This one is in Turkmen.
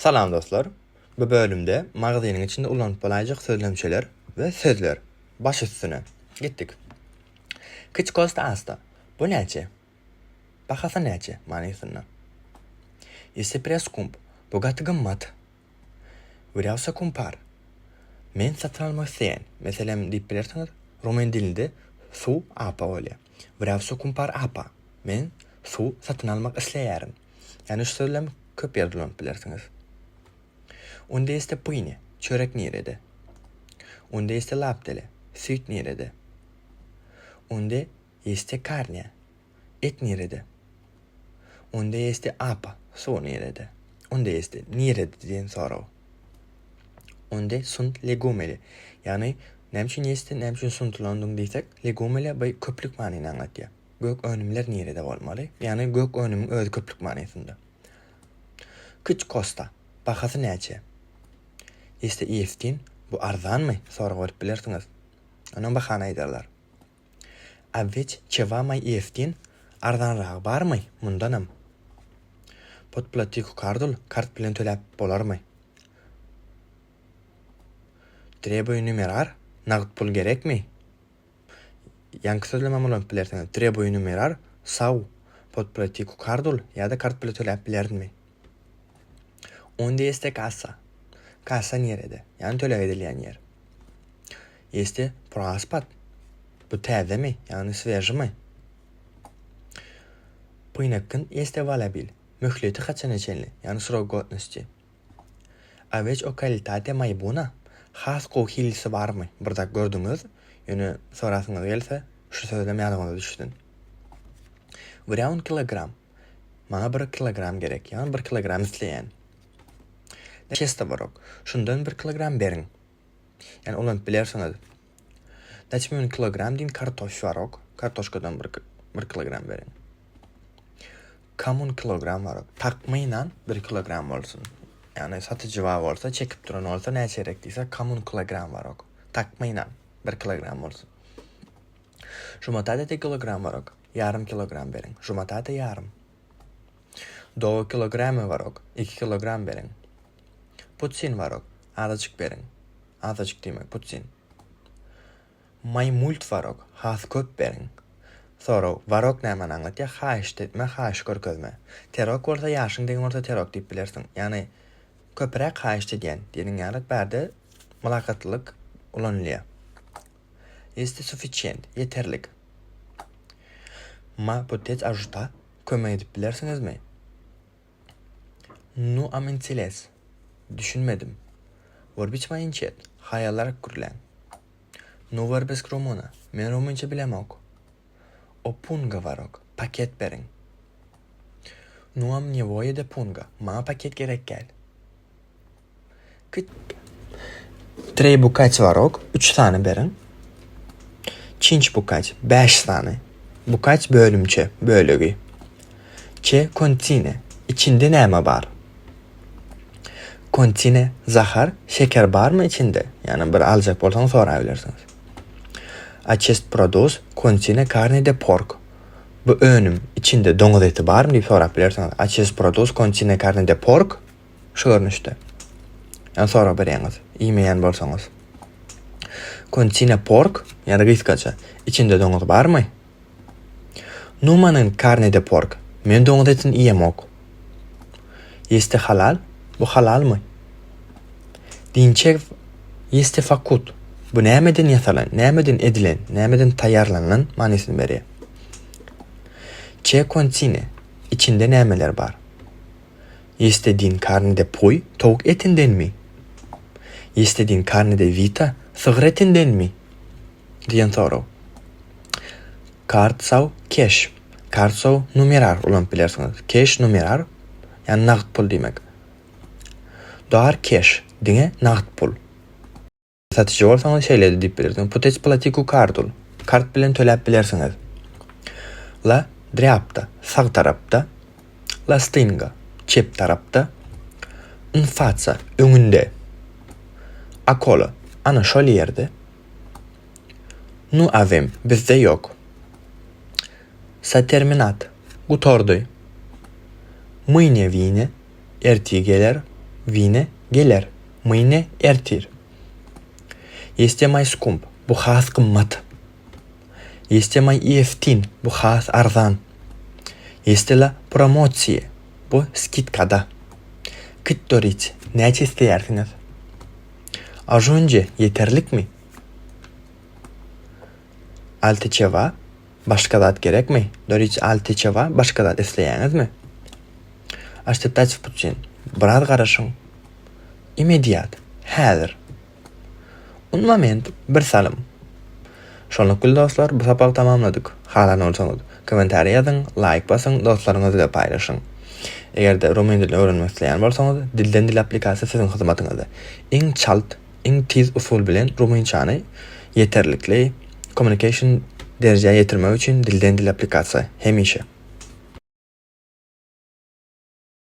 Salam dostlar! Bu bölümde magazynyň içinde ulanyp bolaýjak sözlemçeler we sözler. Baş üstüne. Gitdik. Kiç kosta asta. Bu näçe? Bahasy näçe manysynda. Este prea scump. Bu gaty gymmat. Vreau să cumpăr. Men satyn almak isleýän. Meselem diýip bilersiňiz, rumyn dilinde suw apa bolýar. Vreau să cumpăr apa. Men suw satyn almak isleýärin. Ýagny şu sözlem köp ýerde ulanyp bilersiňiz. Unde este pâine? Çörek nirede? Unde este laptele? Süýt nirede? Unde este carnea? Et nirede? Unde este apa? Suw nirede? Unde este nirede diýen sorag. Unde sunt legumele? Ýagny näme üçin este, näme üçin sunt ulandyň diýsek, legumele bu köplük manyny aňladýar. Gök önümler nirede bolmaly? Ýagny gök önümiň özi köplük manysynda. Küç kosta? Bahasy näçe? Este iýeftin? Bu arzanmy? Sorag berip bilersiňiz. Ondan bahany aýdarlar. Aveç çeva maý iýeftin? Arzanragy barmy? Mundanam. Pot plati ku kardul? Kart bilen töläp bolarmy? Trebuý numerar? Nagt pul gerekmi? Ýaňky sözlemem ulanyp bilersiňiz. Trebuý numerar, sau, pot plati ku kardul ýa-da kart bile töläp bilerinmi? Unde este kassa? Kassa nirede? Ýagny töleg edilýän ýer. Este proaspat? Bu täzemi? Ýagny svežimi? Până când este valabil? Möhleti haçana çenli? Ýagny srok godnosti. Aveç o kalitate mai buna? Has gowy hillisi barmy? Bir zat gördüňiz, ýöne sorasyňyz gelse, şu sözlem ýadyňyza düşsün. Vreau un kilogram. Maňa bir kilogram gerek, ýagny bir kilogram isleýän. Çesto borok. Şundan bir kilogram beriň. Ýagny ulanyp bilersiňiz. Daçmi un kilogram din kartoş warok. Kartoşkadan bir, bir kilogram beriň. Kam un kilogram warok. Takmynan bir kilogram bolsun. Ýagny satyjy bar bolsa, çekip duran bolsa näçe gerek diýse, kam un kilogram warok. Takmynan bir kilogram bolsun. Jumata de kilogram warok. Ýarym kilogram beriň. Jumata ýarym. Dowy kilogramy warok. 2 kilogram beriň. Putsin warok. Azajyk beriň. Azajyk diýmek, putsin. Mai mult warok. Has köp beriň. Sorag, warok nämäni aňladýar? Haýyşt etme, haýyş görkezme. Terok bolsa ýaşyň deň bolsa terok diýip bilersiň. Ýagny köpräk haýyşt edýän diýeniň ýaly bärde mylakatlylyk ulanylýar. Este suficient, ýeterlik. Ma puteți ajuta? Kömek edip bilersiňizmi? Nu am înțeles. Düşünmedim. Vorbiți mai încet. Haýalrak gürläň. Nu vorbesc română. Men rumynça bilemok. O pungă vă rog. Paket beriň. Nu am nevoie de pungă. Maňa paket gerek däl. Trei bukaç vă rog. Üç sany beriň. Çinç bukaç. Bäş sany. Bukaç bölümçe, bölegi. Ce conține. Içinde näme bar? Conține zahar, şeker barmy içinde? Ýagny bir aljak bolsaň sorabilersiňiz. Acest produs conține carne de porc. Bu önüm içinde doňuz eti barmy diýip sorap bilersiňiz. Acest produs conține carne de porc. Şu görnüşde. Ýagny sorag berýäňiz, iýmeýän bolsaňyz. Conține porc, ýa-da gysgaça, içinde doňuz barmy? Nu mănânc carne de porc. Men doňuz etini iýemok. Este halal? Bu halalmy? Din ce este făcut? Bu nämeden ýasalan, nämeden edilen, nämeden taýýarlanylan manysyny berýär. Ce conține? Içinde nämeler bar? Este din carne de pui, towuk etindenmi? Este din carne de vita, sygyr etindenmi? Diýen sorag. Kart sau keş. Kart sau numerar ulanyp bilersiňiz. Keş numerar, ýagny nagt pul diýmek. Doar keş, diňe nagt pul. Satyjy bolsaňyz şeýle-de diýip bilersiňiz, Puteți plati cu cardul. Kart bilen töläp bilersiňiz. La dreapta, sag tarapda. La stânga, çep tarapda. În fața, öňünde. Acolo, ana şol ýerde. Nu avem, bizde ýok. S-a terminat, gutardy. Mâine vine, ertir geler. Vine, geler. Mâyne, ertir. Este mai scump, bu has gymmat. Este mai ieftin, bu has arzan. Este la promoție, bu skidkada. Cât doriți, näçe isleýärsiňiz? Ajunge, ýeterlikmi? Alteceva, başga zat gerekmi? Doriți alteceva, başga zat isleýäňizmi? Așteptați puțin, biraz garaşyň. Imediat, häzir. Un moment, bir salym. Şonluk bilen dostlar bu sapagy tamamladyk. Halan bolsaňyz kommentariýa ýazyň, laýk basyň, dostlaryňyz bilen paýlaşyň. Eger-de rumyn dilini öwrenmek isleýän bolsaňyz, Dilden Dile applikasiýasy siziň hyzmatyňyzda. Iň çalt, iň tiz usul bilen rumynçany ýeterlikli communication derejä ýetirmek üçin Dilden Dile applikasiýa hemişe.